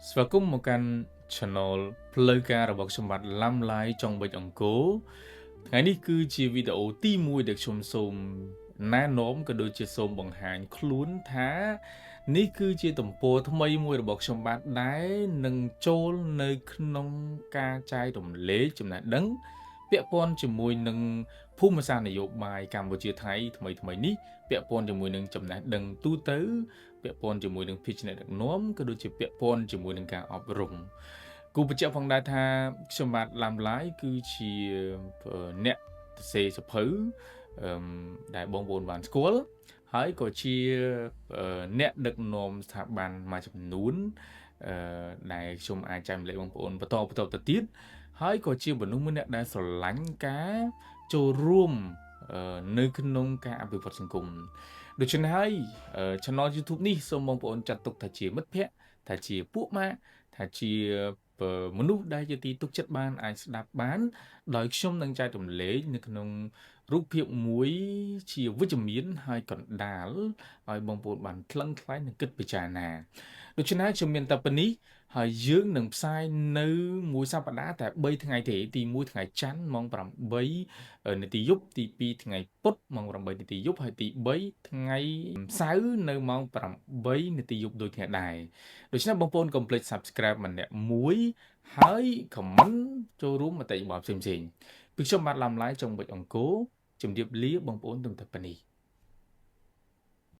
ស្វាគមន៍មកកាន់ Channel ផ្លូវការរបស់ខ្ញុំបាទឡាំឡាយចុងបិចអង្គរថ្ងៃនេះគឺជាវីដេអូទី1ដែលខ្ញុំសូមណែនាំក៏ដូចជាសូមបង្ហាញខ្លួនថានេះគឺជាទំព័រថ្មីមួយរបស់ខ្ញុំបាទដែលនឹងចូលនៅក្នុងការចែករំលែកចំណេះដឹងពាក់ព័ន្ធជាមួយនឹងភូមិសាស្ត្រនយោបាយកម្ពុជាថៃថ្មីថ្មីនេះពាក់ព័ន្ធជាមួយនឹងចំណេះដឹងទូទៅពាក់ព័ន្ធជាមួយនឹងភាជនៈដឹកនាំក៏ដូចជាពាក់ព័ន្ធជាមួយនឹងការអប់រំគូបញ្ជាក់ផងដែរថាខ្ញុំបាទឡាំឡាយគឺជាអ្នកសរសេរសភៅដែលបងប្អូនបានស្គាល់ហើយក៏ជាអ្នកដឹកនាំស្ថាប័នមួយចំនួនដែលខ្ញុំអាចចែកម្លែកបងប្អូនបន្តបន្តទៅទៀតហើយក៏ជាមនុស្សម្នាក់ដែលស្រឡាញ់ការចូលរួមនៅក្នុងការអភិវឌ្ឍសង្គមដូច្នេះហើយ Channel YouTube នេះសូមបងប្អូនចាត់ទុកថាជាមិត្តភ័ក្តិថាជាពួកម៉ាកថាជាមនុស្សដែលជាទីទុកចិត្តបានអាចស្ដាប់បានដោយខ្ញុំនឹងចែករំលែកនៅក្នុងរូបភាពមួយជាវិជ្ជមានហើយកណ្ដាលឲ្យបងប្អូនបានថ្លឹងថ្លែងនិងគិតពិចារណាដូច្នេះខ្ញុំមានតែប៉ុណ្នេះហើយយើងនឹងផ្សាយនៅមួយសប្តាហ៍តែ3ថ្ងៃទេទី1ថ្ងៃច័ន្ទម៉ោង8នាទីយប់ទី2ថ្ងៃពុធម៉ោង8នាទីយប់ហើយទី3ថ្ងៃសៅរ៍នៅម៉ោង8នាទីយប់ដូចគ្នាដែរដូច្នេះបងប្អូនកុំភ្លេច Subscribe ម្នាក់មួយហើយ comment ចូលរួមមតិយោបល់ផ្សេងៗពីខ្ញុំបាទឡាំឡាយចុងវិចអង្គរជំរាបលាបងប្អូនត្រឹមតែប៉ុណ្នេះ។